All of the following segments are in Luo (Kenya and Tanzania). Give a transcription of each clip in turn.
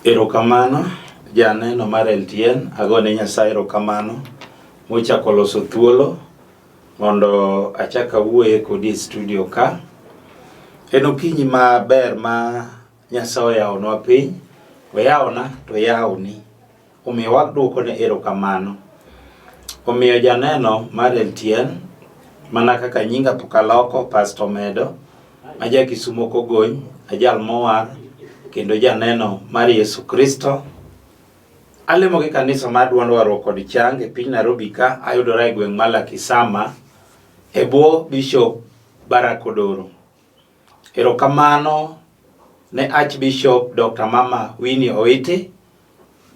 Erokamano janeno mar LTN, agone Nyasaye erokamano mochako loso thuolo mondo achak awuoye kodi e studio ka. En okinyi maber ma Nyasaye oyawonwa piny, oyawona to oyawoni. Omiyo waduokone erokamano. Omiyo janeno mar LTN, mana kaka nyinga pok aloko, Pastor Omedo, ma ja Kisumo Kogony, ajal mowar, kendo janeno mar Yesu Kristo. Alemo gi kanisa mar Duond Warruok kod Chang e piny Nairobi ka, ayudora e gweng' ma Lakisama e bwo Bishop Barack Odoro. Erokamano ne Archbishop Dr. Mama Winnie Owiti,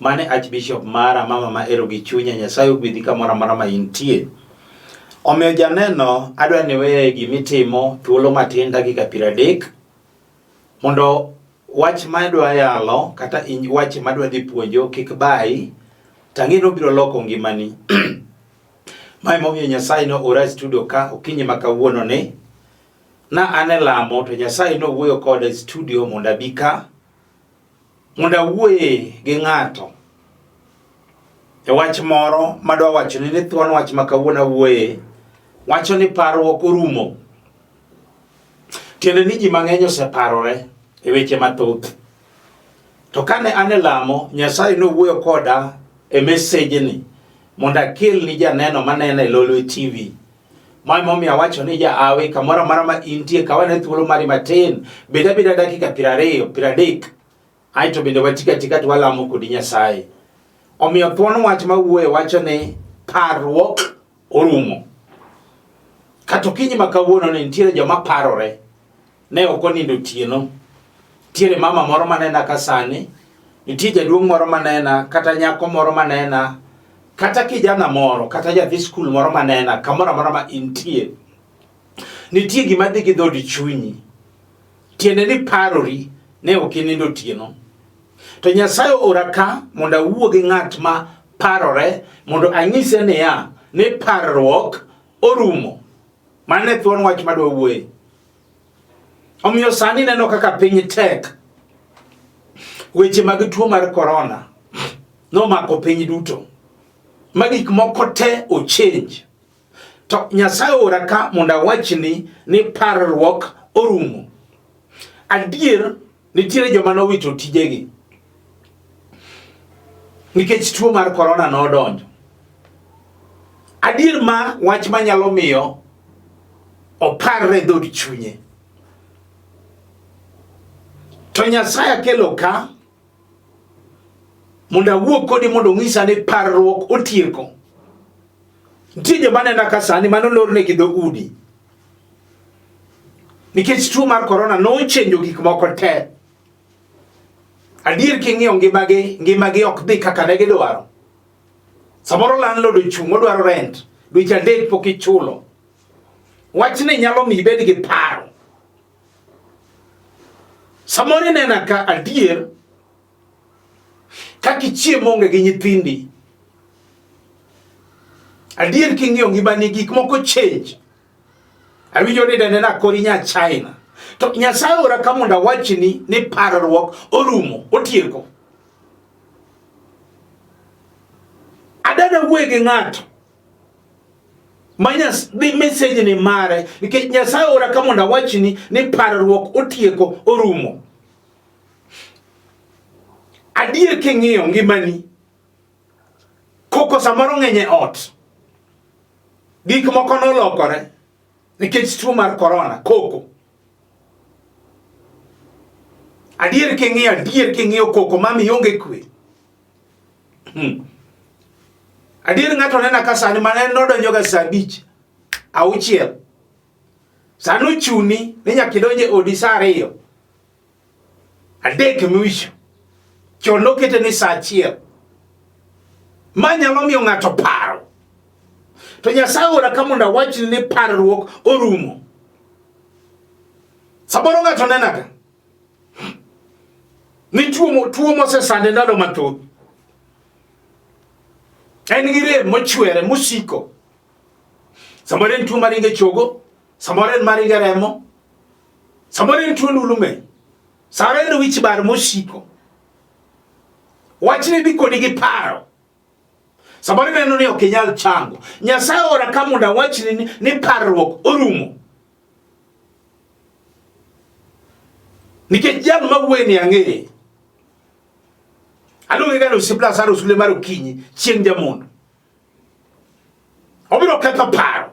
mane Archbishop mara, mama ma ero gi chunya, Nyasaye ogwedhi kamoro amora ma intie. Omiyo janeno, adwa ni weye gimitimo thuolo matin dakika 30 mondo wach ma adwa yalo kata wach ma adwa dhi puonjo kik bayi, tang'e ni obiro loko ngimani. Ma emomiyo Nyasaye noora e studio ka okinyi ma kawuono ni na an e lamo to Nyasaye nowuoyo koda e studio mondo abi ka mondo awuoye gi ng'ato e wach moro madwa wacho ni thuon wach ma kawuono awuoye wacho ni parruok orumo. Tiende ni ji mang'eny oseparore e weche mathoth. To kane an e lamo, Nyasaye nowuoyo koda e message ni mondo akel ni janeno maneno e Lolwe TV. Ma emomiyo awacho ni jaawi kamoro amora ma intie kaw ane thuolo mari matin, bed abeda dakika 20, 30, aeto bende watika tika to walamo kodi Nyasaye. Omiyo thuon wach mawuoye wacho ni parruok orumo. Kata okinyi ma kawuono ni nitiere joma parore ne ok onindo otieno. Nitiere mama moro manena ka sani, nitie jaduong' moro manena, kata nyako moro manena, kata kijana moro, kata nyathi skul moro manena, kamoro amora ma intie. Nitie gima dhi gi dhood chunyi. Tiende ni parori ne ok inindo otieno. To Nyasaye oora ka mondo awuo gi ng'at ma parore mondo anyise niya ni parruok orumo. Mano e thuon wach madwa wuoye. Omiyo sani neno kaka piny tek. Weche mag tuo mar korona nomako piny duto. Ma gik moko te ochange. To Nyasaye ora ka mondo awachni ni parruok orumo. Adier nitiere joma nowito tijegi nikech tuo mar korona nodonjo. Adier ma wach manyalo miyo oparre dhood chunye. To Nyasaye akelo ka mondo awuo kodi mondo onyisa ni parruok otieko. Nitie joma nena ka sani mano lornegi dho udi nikech tuo mar korona nochenjo gik moko te. Adier king'iyo ngimagi, ngimagi ok dhi kaka ne gidwaro. Samoro landlord ochung' odwaro rent, dweche adek pok ichulo. Wachni nyalo miyo ibed gi paro. Samoro inena ka adier kaka ichiemo onge gi nyithindi. Adier king'iyo ngimani gik moko change. Awinjo ni dende na kori nya China. To Nyasaye ora ka mondo awachni ni parruok orumo, otieko. Adada wuoye gi ng'ato ma dhi message ni mare nikech Nyasaye ora ka mondo awachni ni parruok otieko orumo. Adier king'iyo ngimani koko samoro ng'eny e ot gik moko nolokore nikech tuo mar korona koko adier king'iyo adier king'iyo koko mami onge kwe. Adier ng'ato nena ka sani mane nodonjoga saa 5 6 sani ochuni ni nyaka idonj e odi saa 2 3 mwisho chon nokete ni saa 1 ma nyalo miyo ng'ato paro. To Nyasaye ora ka mondo awachni ni parruok orumo. Samoro ng'ato nena ka ni tuo mosesande ndalo mathoth, en gi rem mochwere mosiko. Samoro en tuo maringo e chogo, samoro en maringo e remo, samoro en tuo ndulume, samoro en wich bar mosiko. Wachni dhi kodi gi paro. Samoro ineno ni ok inyal chango. Nyasaye ora ka mondo awachni ni, ni parruok orumo. Nikech jal ma wuoye ni ang'eye. Aluonge ga ni osiep Lazaro sule mar okinyi chieng' jamondo. Obiro ketho paro.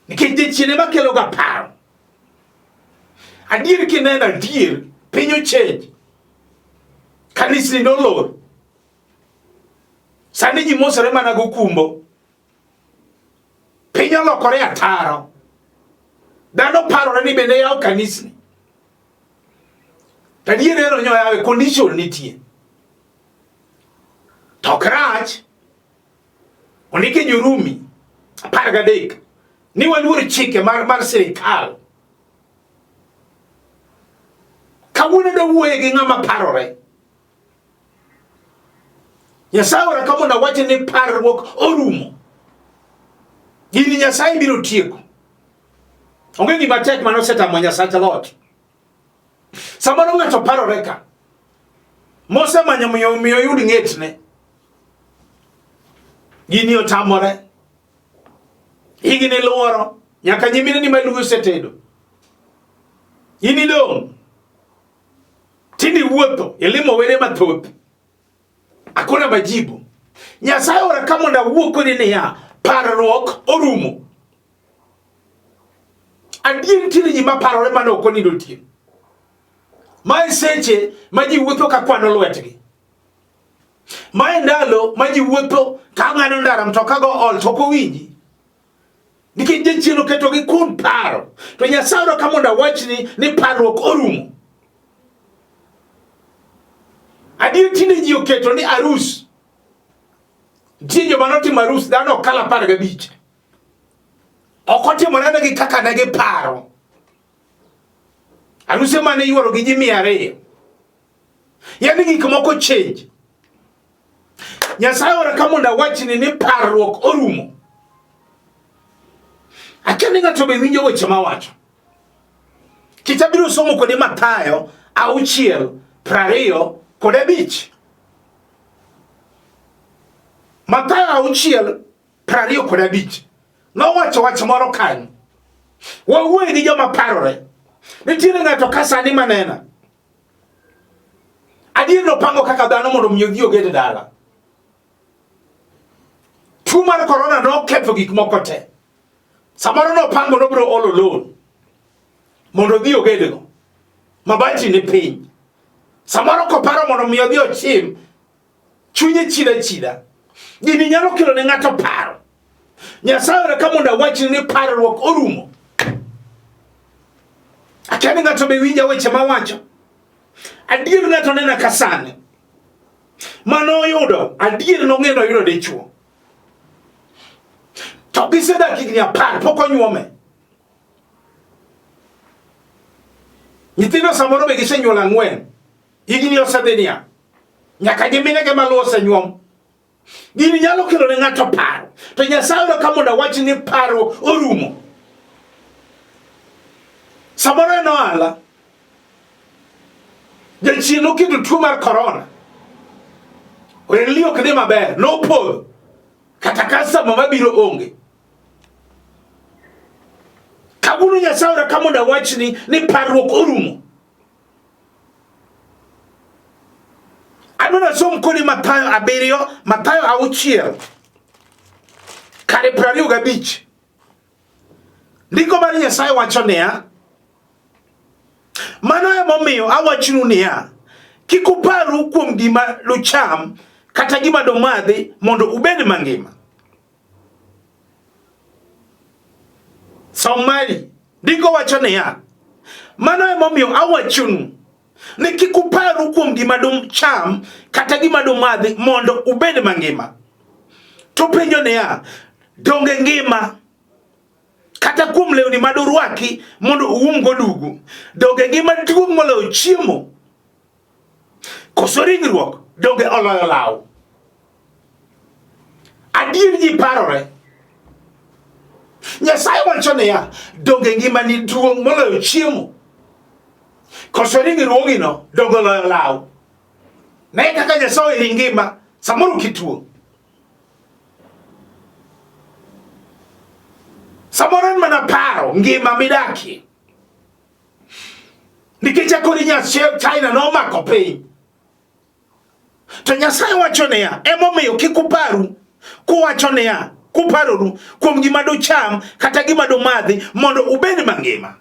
Nikech jachien ema kelo ga paro. Adier kineno adier, piny ochange. Kanisni nolor. Sani ji mosore mana gokumbo. Piny olokore ataro. Dhano parore ni bende yawo kanisni. To adier ero nyo yawe condition nitie. To ok rach. Ondik e Jorumi 13 ni waluor chike mar sirikal. Kawuono adwa wuoye gi ng'ama parore. Nyasaye ora ka mondo awachi ni parruok orumo. Gini Nyasaye biro tieko. Onge gima tek mane osetamo Nyasach Lot. Samoro ng'ato parore ka. Mosemanyo miyo miyo yud ng'etne. Gini otamore. Higni luoro. Nyaka nyimineni maluo osetedo. In idong'. Tinde iwuotho, ilimo were mathoth. Hakuna majibu. Nyasaye ora ka mondo awuo kodi niya, parruok orumo. Adier nitiere ji maparore mane ok onindo otieno. Mae seche ma ji wuotho ka kwano lwetgi. Mae ndalo ma ji wuotho ka ng'ado ndara mtoka go ol to ok owinji. Nikech jachien oketogi kuom paro. To Nyasaye ora ka mondo awachni ni parruok orumo. Adier tinde ji oketo ni arus. Nitie joma notimo arus dhano okalo 15. Ok otimore negi kaka ne giparo. Aruse mane iyworo gi ji 200. Yaani gik moko change. Nyasaye ora ka mondo awachni ni parruok orumo. Akia ni ng'ato be winjo weche mawacho. Kech abiro somo kode Mathayo 6:25. Mathayo 6:25 nowacho wach moro kanyo. Wawuoye gi joma parore. Nitiere ng'ato ka sani manena. Adier nopango kaka dhano mondo omi odhi oged dala. Tuo mar korona noketho gik moko te. Samoro nopango nobiro olo loan mondo odhi ogedgo. Mabati ni piny. Samoro koparo mondo mi odhi ochim, chunye chida chida. Gini nyalo kelo ne ng'ato paro. Nyasaye ora ka mondo awachni ni parruok orumo. Akia ni ng'ato be winja weche mawacho. Adier ng'ato nena ka sani. Mano oyudo, adier nong'e noyudo dichuo. To gisedak higni 10 pok onyuome. Nyithindo samoro be gisenyuolo 4. Higni osedhi niya. Nyaka nyiminege maluwo osenyuom. Gini nyalo kelo ne ng'ato paro. To Nyasaye ora ka mondo awach ni paro orumo. Samoro en ohala. Jachien noketo tuo mar korona. Ohelni ok dhi maber, nopodho. Kata customer mabiro onge. Kawuono Nyasaye ora ka mondo awachni ni parruok orumo. Adwa nasom kodi Mathayo 7, Mathayo 6 kare 25. Ndiko mar Nyasaye wacho niya, mano emomiyo awachonu niya, kik uparu kuom gima ducham kata gima dumadhi mondo ubed mangima. Som mari. Ndiko wacho niya, mano emomiyo awachonu ni kik uparu kuom gima ducham kata gima dumadhi mondo ubed mangima. To penjo niya, donge ngima kata kuom lewni ma durwaki mondo uumgo dugu, donge ngima duong' moloyo chiemo? Koso ringruok donge oloyo law? Adier ji parore. Nyasaye wacho niya, donge ngimani duong' moloyo chiemo? Koso ringruogino donge oloyo law? Ne kaka Nyasaye oheri ngima, samoro kituo. Samoro en mana paro ngima midakie. Nikech akori Nyasaye China nomako piny. To Nyasaye wacho niya, emomiyo kik uparu kuwacho niya, kuparoru kuom gima ducham kata gima dumadhi mondo ubed mangima.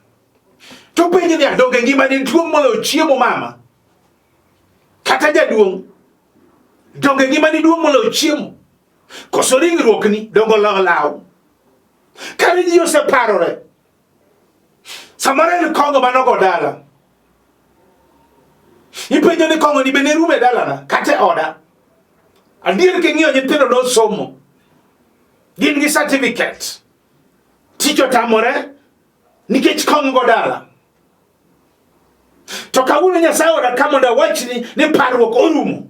To penjo niya, donge ngimani duong' moloyo chiemo mama? Kata jaduong', donge ngimani duong' moloyo chiemo? Koso ringruokni donge oloyo law? Kare ji oseparore. Samoro en kong'o manogo dala. Ipenjo ni kong'o ni be ne rumo e dalana kata e oda. Adier king'iyo nyithindo nosomo. Gin gi certificate. Tich otamore nikech kong'o go dala. To kawuono Nyasaye oda ka mondo awachni ni parruok orumo.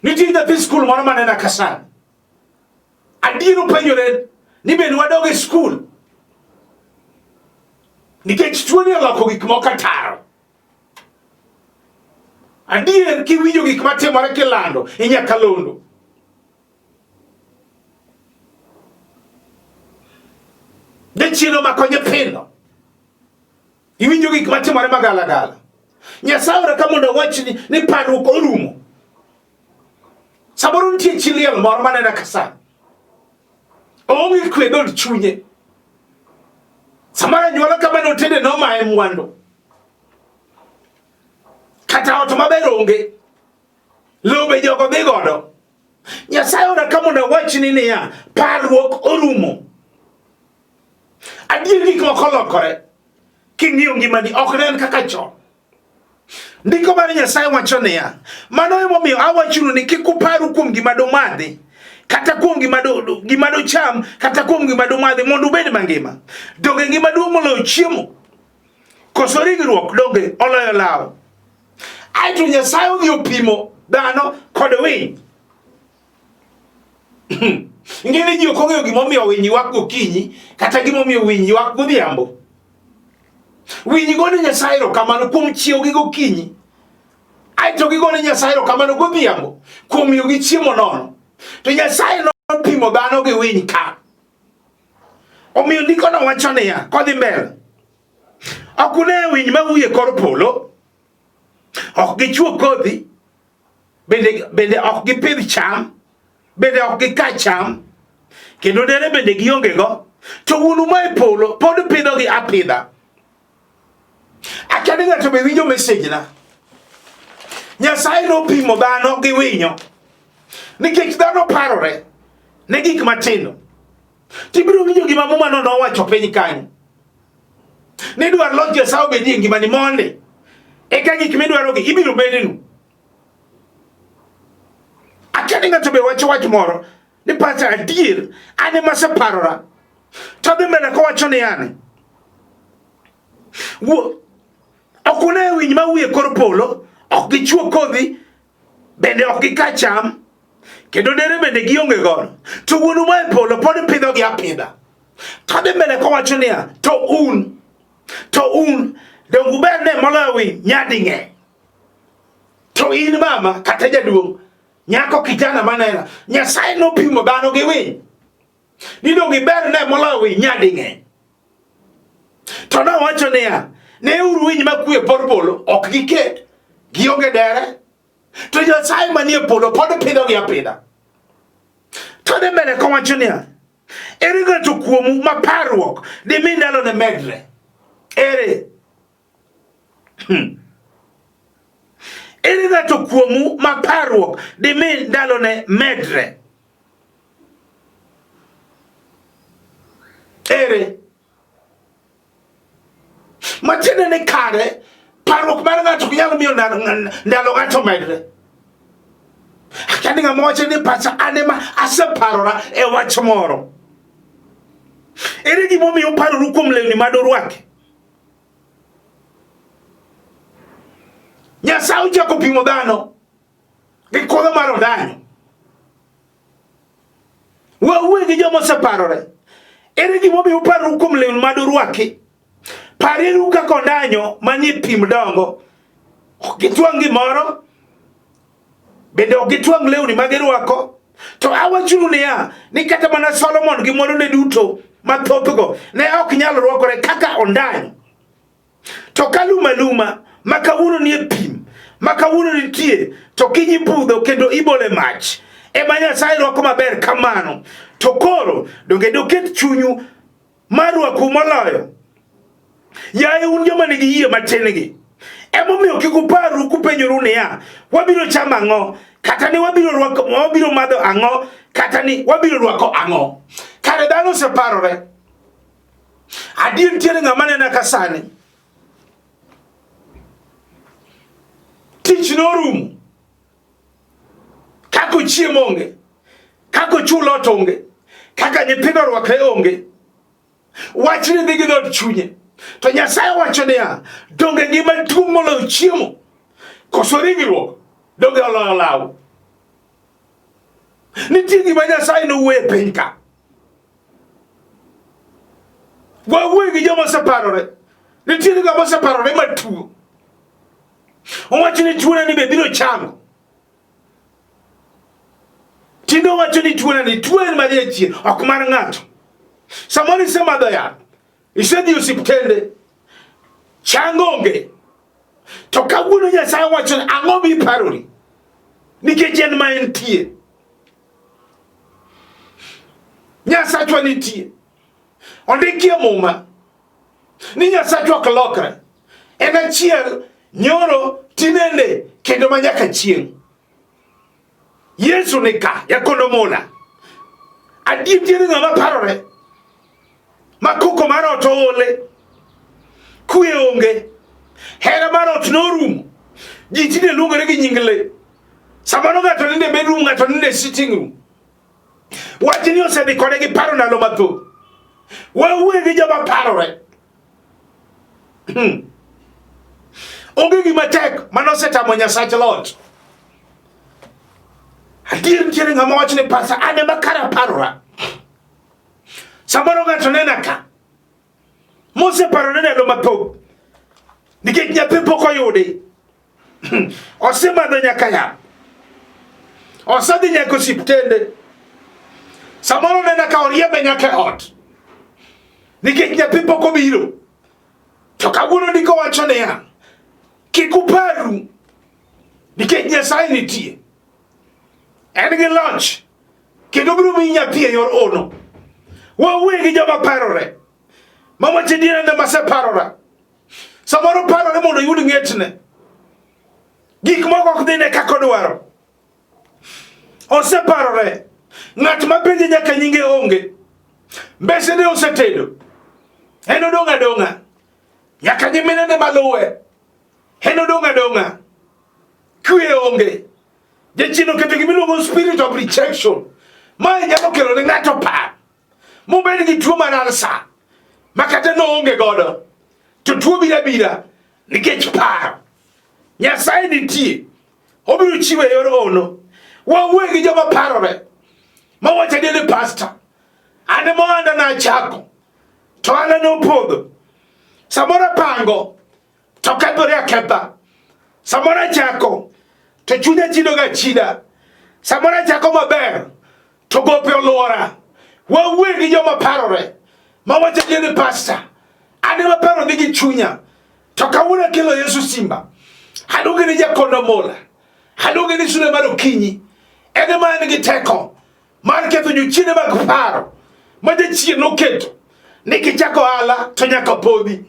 Nitie nyathi skul moro manena ka sani. Adier openjore ni bende wadog e skul nikech tuoni oloko gik moko ataro. Adier kiwinjo gik matimore kilando e nyakalondo. Jachien omako nyithindo. Iwinjo gik matimore magalagala. Nyasaye ora ka mondo awachni ni parruok orumo. Samoro nitie chi liel moro manena ka sani. Oonge kwe dod chunye. Samoro anyuola kama notede nomaye mwandu. Kata ot maber onge. Lobe jogo dhi godo. Nyasaye ora ka mondo awachni niya, parruok orumo. Adier gik moko olokore. King'iyo ngimani ok ne en kaka chon. Ndiko mar Nyasaye wacho niya, mano emomiyo awachonu ni kik uparu kuom gima dumadhi, kata kuom gima do, gima ducham, kata kuom gima dumadhi mondo ubed mangima. Donge ngima duong' moloyo chiemo? Koso ringruok donge oloyo law? Aeto Nyasaye odhi opimo dhano kod winy. Ng'eni ji ok ong'eyo gimomiyo winy ywak gokinyi kata gimomiyo winy ywak godhiambo. Winy gone Nyasaye erokamano kuom chiewogi gokinyi. Aeto gigone Nyasaye erokamano godhiambo kuom miyogi chiemo nono. To Nyasaye nopimo dhano gi winy ka. Omiyo ndikono wacho niya, kodhi mbele. Ok une winy ma huyo e kor polo, ok gichuo kodhi, bende, bende ok gipidh cham, bende ok gika cham, kendo dere bende gionge go, to wuonu ma e polo pod pidhogi apidha. Akia ni ng'ato be winjo message na. Nyasaye nopimo dhano gi winyo nikech dhano parore ne gik matindo. Tibiro winjo gima Muma no nowacho piny kanyo. Ni dwar loch Nyasaye obedie e ngimani mondi. Eka gik midwarogi ibiro bednu. Akia ni ng'ato be wacho wach moro ni pacha adier an ema aseparora. To dhi mbele kowacho ni yani ok une winy ma huyo e kor polo, ok gichuo kodhi, bende ok gika cham, kendo dere bende gionge godo. To wuonu ma e polo pod pidhogi apidha. To dhi mbele kowacho niya, to un donge uber ne moloyo winy nyading'eny. To in mama kata jaduong' nyako kijana manena, Nyasaye nopimo dhano gi winy. Ni donge iber ne moloyo winy nyading'eny. To nowacho niya, neuru winy makwe e por polo, ok giked, gionge dere, to Nyasaye manie polo pod pidhogi apidha. To dhi mbele kowacho niya, ere ng'ato kuomu ma parruok dimi ndalone medre? Ere? Ere ng'ato kuomu ma parruok dimi ndalone medre? Ere? Matiende ni kare parruok mar ng'ato ok nyal miyo ndalo ng'ato medre. Akia ni ng'ama wacho ni pacha an ema aseparora e wach moro. Ere gimomiyo uparoru kuom lewni ma durwaki? Nyasaye ochako pimo dhano gi kudho mar odanyo. Wawuoyo gi joma oseparore. Ere gimomiyo uparoru kuom lewni ma durwaki? Parieru kaka ondanyo manie thim dongo. Ok gitwang' gimoro, Bende ok gitwang' lewni ma girwako. To awachonu niya, ni kata mana Solomon gi mwandune duto mathothgo ne ok nyal rwakore kaka ondany. To ka lum aluma ma kawuono nie pim, ma kawuono nitie, to kiny ipudho kendo ibole mach, ema Nyasaye rwako maber kamano. To koro donge doket chunyu mar rwakou moloyo? Yaye un joma nigi yie matin-gi. Emomiyo kik uparru kupenjoru niya, wabiro chamo ang'o? Kata ni wabiro rwako, wabiro madho ang'o? Kata ni wabiro rwako ang'o? Kare dhano oseparore. Adier nitiere ng'ama nena ka sani. Tich norumo. Kaka ochiemo onge. Kaka ochul ot onge. Kaka nyithindo orwakre onge. Wachni dhi gi dhood chunye. To Nyasaye wacho niya, donge ngima duong' moloyo chiemo? Koso ringruok donge oloyo law? Nitie gima Nyasaye nowuoyo e piny ka. Wawuoyo gi joma oseparore. Nitie ng'ama oseparore matuo. Owacho ni tuona ni be biro chango. Tinde owacho ni tuona ni tuo en mar jachien, ok mar ng'ato. Samoro isemadho yath, isedhi osiptende, chango onge. To kawuono Nyasaye wacho ni ang'o miparori? Nikech en ma entie. Nyasachwa nitie. Ondikie Muma ni Nyasachwa ok lokre. En achiel nyoro, tinende kendo ma nyaka chieng'. Yesu ni ka, Jakondo Mula. Adier nitiere ng'ama parore ma koko mar ot oole, kwe onge, hera mar ot norumo. Ji tinde luongore gi nying le. Samoro ng'ato nindo e bedroom, ng'ato nindo e sitting room. Wachni osedhi kode gi paro ndalo mathoth. Wawuoyo gi joma parore. Onge gima tek mane osetamo Nyasach Lot. Adier nitiere ng'ama wacho ni pasa an ema kara parora. Samoro ng'ato nena ka moseparore ndalo mathoth nikech nyathi pok oyudi. Osemadho nyaka yath. Osedhi nyaka osiptende. Samoro nena ka oriembe nyaka e ot. Nikech nyathi pok obiro. To kawuono ndiko wacho niya, kik uparu nikech Nyasaye nitie. En gi loch kendo obiro miyi nyathi e yor ono. Wawuoye gi joma parore. Mama diere ne maseparora. Samoro parore mondo oyud ng'etne. Gik moko ok dhine kaka odwaro. Oseparore. Ng'at ma penje nyaka nyinge onge. Mbesene osetedo. En odong' adong'a. Nyaka nyiminene maluwe. En odong' adong'a. Kwe onge. Jachien oketo gima iluongo spirit of rejection. Mae nyalo kelo ne ng'ato par. Mobed gi tuo mar alsa. Ma kata noonge godo. To tuo bira bira nikech paro. Nyasaye nitie. Obiro chiwo e yor ono. Wawuoyo gi joma parore. Mawacho adier ni pasta. An ema ohanda nachako. To ohala nopodho. Samoro apango to kethore aketha. Samoro achako to chunya chido ga chida. Samoro achako maber to gope olwora. Wawuoyo gi joma parore. Mawacho adier ni pasta. An ema paro dhi gi chunya. To kawuono akelo Yesu Simba. Aluonge ni Jakondo Mola. Aluonge ni Sule mar Okinyi. En ema en gi teko mar ketho jochiende mag paro ma jachien noketo ni kichako ohala to nyaka podhi.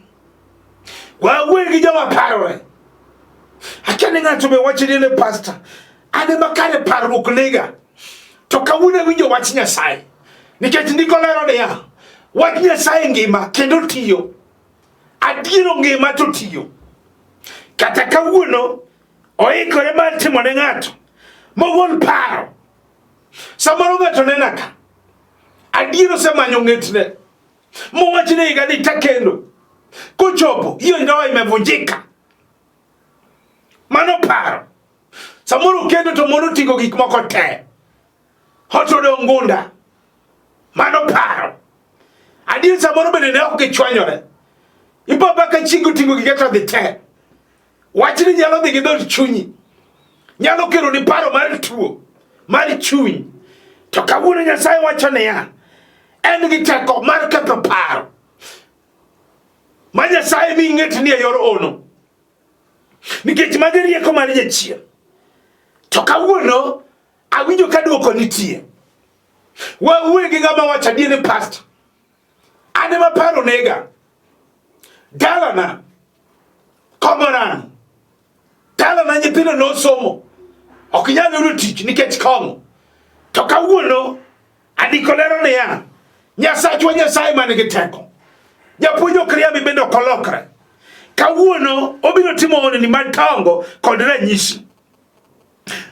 Wawuoyo gi joma parore. Akia ni ng'ato be wacho ni pasta. An ema kare parruok nega. To kawuono awinjo wach Nyasaye. Nikech ndiko lero niya, wach Nyasaye ngima kendo tiyo. Adier ongima to tiyo. Kata kawuono oikore mar timo ne ng'ato mogol paro. Samoro ng'ato nena ka adier osemanyo ng'etne mowach ni higa ni takendo kochopo hiyo ndoa imevunjika. Mano paro. Samoro kendo to mon oting'o gik moko te. Ot odong' gunda. Mano paro. Adier samoro bende ne ok gichwanyore. Ipo ka chiegi oting'o gige to dhi te. Wachni nyalo dhi gi dhood chunyi. Nyalo kelo ni paro mar tuo, mar chuny. To kawuono Nyasaye wacho niya, en gi teko mar ketho paro. Ma Nyasaye mi ng'etni e yor ono. Nikech magi rieko mar jachien. To kawuono awinjo ka dwoko nitie. Wawuoye gi ng'ama wacho adier ni pastor. An ema paro nega. Dalana kong'o rang. Dalana nyithindo nosomo. Ok nyal yudo tich nikech kong'o. To kawuono andiko lero niya, Nyasachwa Nyasaye man gi teko. Japuonj ok riambi bende ok olokre. Kawuono obiro timo honni madongo kod ranyisi.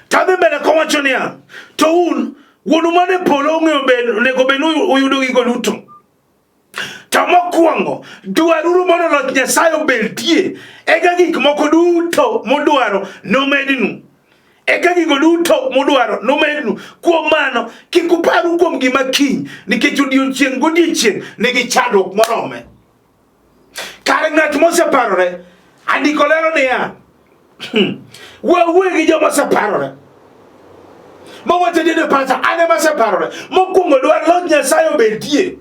Tadhi mbele kowacho niya, to un wuonu man e polo ong'eyo bed onego bed ni uyudo gigo duto. To mokwongo, dwaruru mondo loch Nyasaye obedie, eka gik moko duto mudwaro nomednu. Eka gigo duto mudwaro nomednu. Kuom mano, kik uparu kuom gima kiny, nikech odiechieng' godiechieng' nigi chandruok morome. Kare ng'at moseparore, andiko lero niya, wawuoyo gi joma oseparore. Mawacho ni ne pacha, an ema aseparore. Mokwongo dwar loch Nyasaye obedie.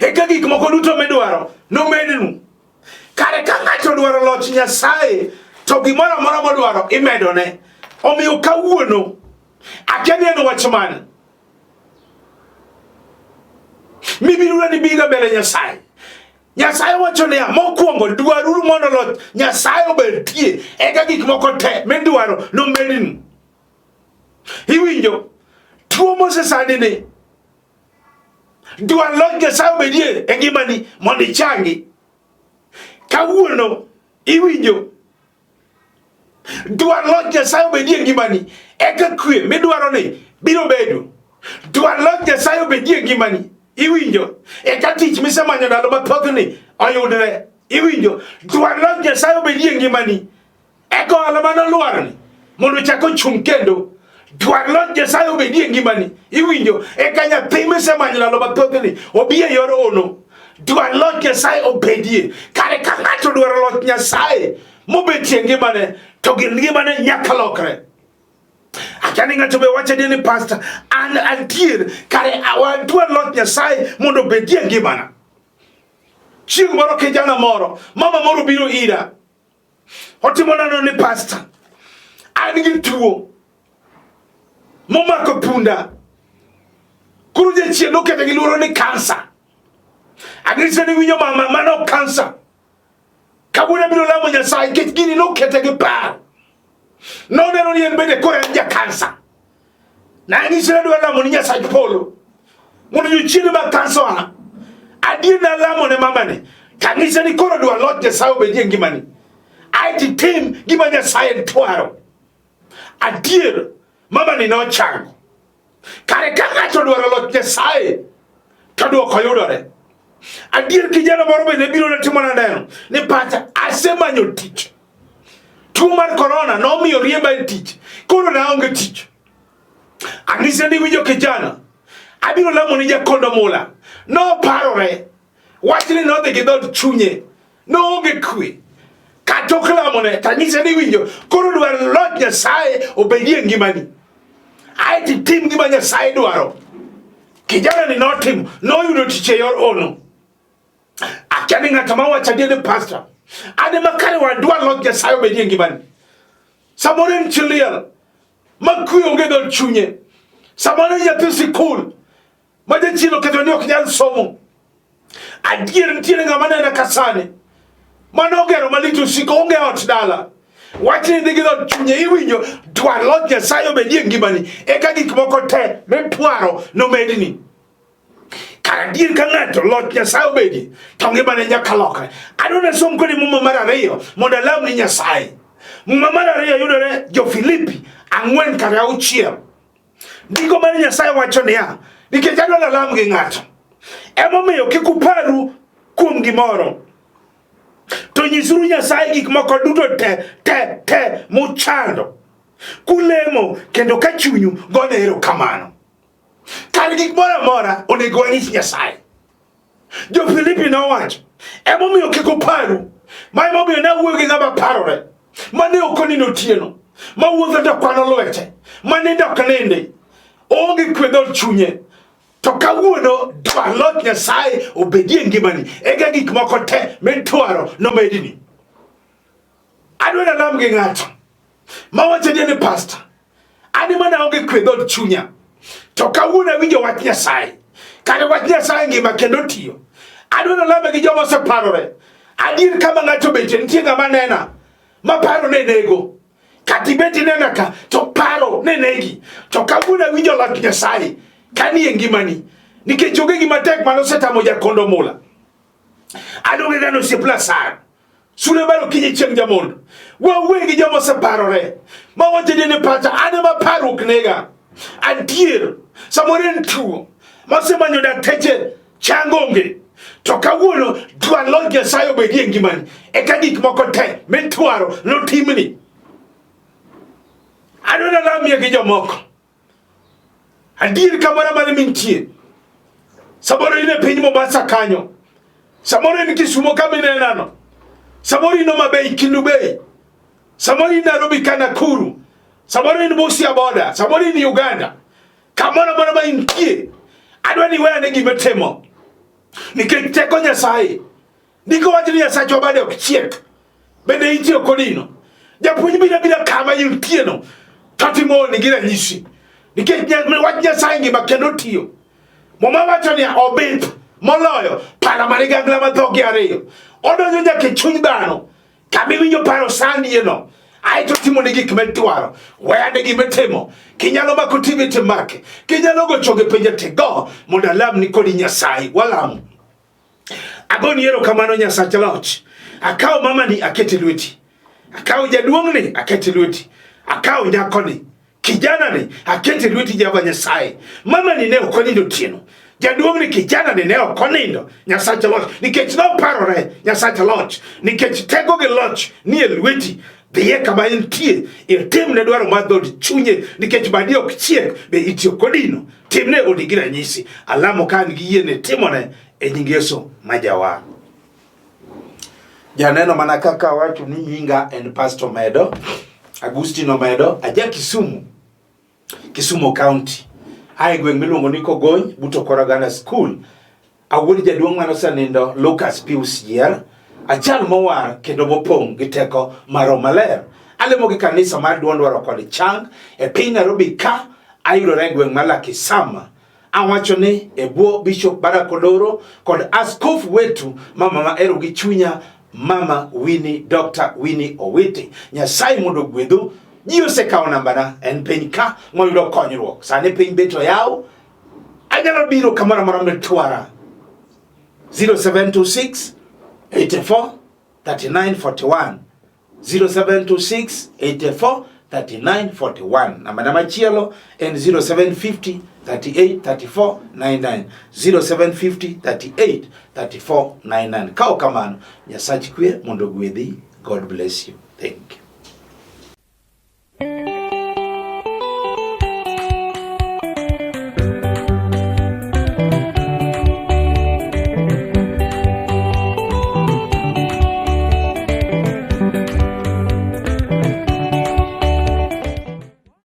Eka gik moko duto midwaro nomednu. Kare ka ng'ato dwaro loch Nyasaye, to gimoro amora modwaro imedone. Omiyo kawuono, akia ni en wach mane mibiro ni biga mbele Nyasaye. Nyasaye wacho niya, mokwongo dwaruru mondo loch Nyasaye obedie, eka gik moko te midwaro nomednu. Iwinjo? Tuo mosesandi ni, dwar loch Nyasaye obedie e ngimani mondo ichangi. Kawuono iwinjo Dwar loch Nyasaye obedie e ngimani, eka kwe midwaro ni biro bedo. Dwar loch Nyasaye obedie e ngimani, iwinjo? Eka tich misemanyo ndalo mathoth ni oyudre, iwinjo? Dwar loch Nyasaye obedie e ngimani, eka ohala mane olwarni mondo ochak ochung' kendo. Dwar loch Nyasaye obedie e ngimani, iwinjo? Eka nyathi misemanyo ndalo mathoth ni obi e yor ono. Dwar loch Nyasaye obedie. Kare ka ng'ato dwaro loch Nyasaye mobetie ngimane to gir ngimane nyaka lokre. Akia ni ng'ato be wacho adier ni pastor, an antier kare wadwar loch Nyasaye mondo obedie ngimana. Chieng' moro kijana moro, mama moro biro ira, otimo nano ni pastor, an gi tuo momako punda. Koro jachien nokete gi luoro ni kansa. Ang'ise ni winjo mama, mano kansa. Kawuono abiro lamo Nyasaye nikech gini nokete gi paro. Noneno ni en bende koro en ja kansa. Nanyise ni adwa lamo ni Nyasach polo mondo jochiende mag kansa oa. Adier nalamo ne mamani kanyise ni koro dwa loch Nyasaye obedie ngimani. Aeto itim gima Nyasaye dwaro. Adier mamani nochango. Kare ka ng'ato dwaro loch Nyasaye to dwoko yudore. Adier kijana moro bende biro ne timona neno ni pacha asemanyo tich. Tuo mar korona nomiyo riemba e tich. Koro naonge tich. Anyise ni winjo kijana, abiro lamo ni jakondo mula. Noparore. Wachni nodhi gi dhood chunye. Noonge kwe. Katok lamone to anyise ni winjo, koro dwar loch Nyasaye obedie ngimani. Aeto itim gima Nyasaye dwaro. Kijana ni notimo, noyudo tich e yor ono. Akia ni ng'ato ma wacho adier ni pastor. An ema kare wadwar loch Nyasaye obedie ngimani. Samoro en chi liel ma kwe onge dhood chunye. Samoro en nyathi sikul ma jachien oketo ni ok nyal somo. Adier nitiere ng'ama nena ka sani mano ogero malich osiko onge ot dala. Wachni dhi gi dhood chunye iwinjo dwar loch Nyasaye obedie ngimani eka gik moko te midwaro nomedni. Kar adier ka ng'ato loch Nyasaye obedie to ngimane nyaka lokre. Adwa nasom kodi muma mar ariyo mondo alam ni Nyasaye. Muma mar ariyo yudore Jo-Filipi 4:6. Ndiko mar Nyasaye wacho niya, nikech adwa nalam gi ng'ato. Emomiyo kik uparu kuom gimoro. To nyisuru Nyasaye gik moko duto te te te muchando. Kulemo kendo ka chunyu gone erokamano. Kar gik moro amora onego wanyis Nyasaye. Jo-Filipi nowacho, emomiyo kik uparu. Ma emomiyo ne awuoyo gi ng'ama parore, mane ok onindo otieno. Mawuotho to kwano lwete, ma nindo ok nindi, oonge kwe dhood chunye. To kawuono dwar loch Nyasaye obedie ngimani, eka gik moko te midwaro nomedni. Adwa nalam gi ng'ato mawacho ni pastor, an ema naonge kwe dhood chunya. To kawuono awinjo wach Nyasaye, kare wach Nyasaye ngima kendo tiyo. Adwa nalame gi joma oseparore. Adier kama ng'ato obetie nitie ng'ama nena ma paro ne nego. Kata ibet inena ka to paro ne negi. To kawuono awinjo loch Nyasaye kanie ngimani nikech onge gima tek mane osetamo jakondo mula. Aluonge ng'ano osiep Lazaro. Sule mar okinyi chieng' jamondo. Wawuoye gi joma oseparore. Ma wacho ni pacha an ema parruok nega. Adier, samoro en tuo. Masemanyo dakteche chang onge. To kawuono dwar loch Nyasaye obedie e ngimani. Eka gik moko te mitwaro notimni. Adwa nalamie gi jomoko. Adier kamoro amora mintie. Samoro in e piny Mombasa kanyo. Samoro in Kisumo kama inenano. Samoro in Homa Bay, Kendu Bay. Samoro in Nairobi ka Nakuru. Samoro in Busia boda. Samoro in Uganda. Kamoro amora ma intie. Adwa ni iwe ane gima itimo. Nikech teko Nyasaye. Ndiko wacho ni Nyasachwa bade ok chiek. Bende itiyo kodino. Japuonj biro abira kama intieno to timo ni gi ranyisi. Nikech wach Nyasaye ngima kendo tiyo. Muma wacho niya obith moloyo pala ma ligangla ma dhogi ariyo. Odonjo nyaka e chuny dhano. Kama iwinjo paro sandieno. Aeto timo ni gik midwaro. Weyane gima itimo. Kinyalo mako TV timake. Kinyalo go choge penje tigo mondo alamni kodi Nyasaye. Walamo. Agoni erokamano Nyasach loch. Akawo mamani akete lweti. Akawo jaduong'ni akete lweti. Akawo nyakoni, kijanani akete lweti Jehova Nyasaye. Mamani ne ok onindo otieno. Jaduong'ni kijanani ne ok onindo Nyasach loch nikech noparore Nyasach loch nikech teko gi loch nie lweti. Dhiye kama entie itimne dwaro mar dhood chunye nikech badi ok chiek be itiyo kodino. Timne odi gi ranyisi. Alamo ka an gi yie ni timone e nying Yesu ma jawar. Janeno mana kaka awacho ni nyinga en Pastor Medo, Agustino Medo, aja Kisumu, Kisumu County. Ae gweng' miluongo ni Kogony, but Okoragana School. Awuod jaduong' mane osenindo Lucas Pius Yier, achal mowar kendo mopong' gi teko mar Roho Maler. Alemo gi kanisa mar Duond Waro kod Chang e piny Nairobi ka ayudore e gweng' mar Lakisama. Awacho ni e bwo Bishop Barack Oloro kod askofu wetu mama ma ero gi chunya Mama Winnie, Dr. Winnie Owiti. Nyasaye mondo ogwedhu. Ji osekawo nambana en piny ka moyudo konyruok. Sani piny bet oyaw. Anyalo biro kamoro amora mitwara. 0726 84 39 41 0726 84 39 41. Namba machielo en 0750 38 34 99 0750 38 34 99. Ka ok kamano, Nyasach kwe mondo ogwedhi. God bless you.